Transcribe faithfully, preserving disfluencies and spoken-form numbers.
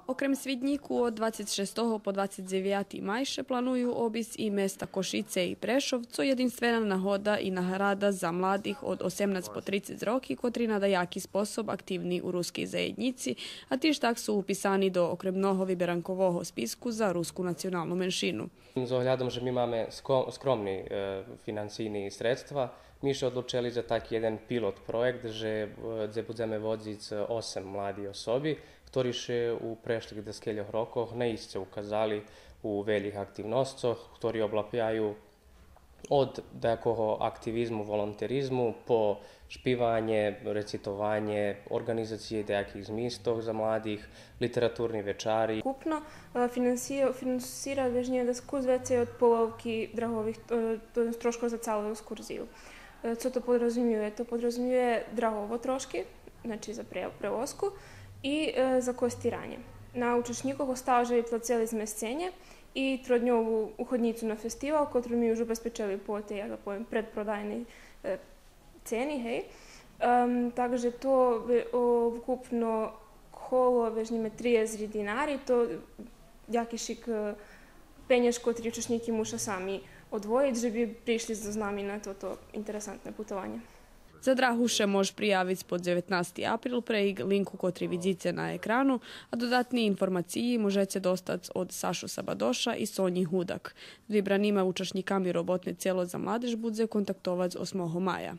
Окрем Свиднїку, од двацец шестого по двацец дзевяти май ше планую обисц и места Кошице и Прешов, цо єдинствена нагода и награда за младих од осемнац по трицец роки, котри на даяки способ активни у рускей заєднїци, а тиж так су уписани до окремного виберанкового списку за руску националну меншину. З оглядом же ми маме ско-, скромни, е, финансийни средства, ми ше одлучели за таки єден пилот проєкт же, е, дзе будземе водзиц осем млади особи, хтори ше у прешлих даскельох рокох наисце указали у велїх активносцох, хтори облапяю од дакого активизму, волонтеризму, по шпиванє, рецитованє, орґанизациї даяких змистох за младих, литературни вечари. Вкупно, е, финансира, финансира вежнє да скус вецей од половки драгових, е, то єст трошкох за цалу екскурзию. Е, цо то подразумює? То подразумює драгово трошки, значи за пре-, превозку и, е, за костирање. На учашнїкох остава же би плацели змесценє и тродньову уходнїцу на фестивал, котру ми уж убезпечели по тей, як да повем, предпродайней, е, цени, гей. Ем, так же то ве-, о, вкупно коло, вежнїме, трицец динари, то якиш шик, е, пенєж котри учашнїки муша сами одвоїц же би пришли з, з нами на тото интересантне путованє. За драгу ше мож приявиц по дзеветнасти април прейґ линку котри видзице на екрану, а додатни информациї можеце достац од Сашу Сабадоша и Сонї Гудак. З вибранима учашнїками роботне цело за младеж будзе контактовац осмого мая.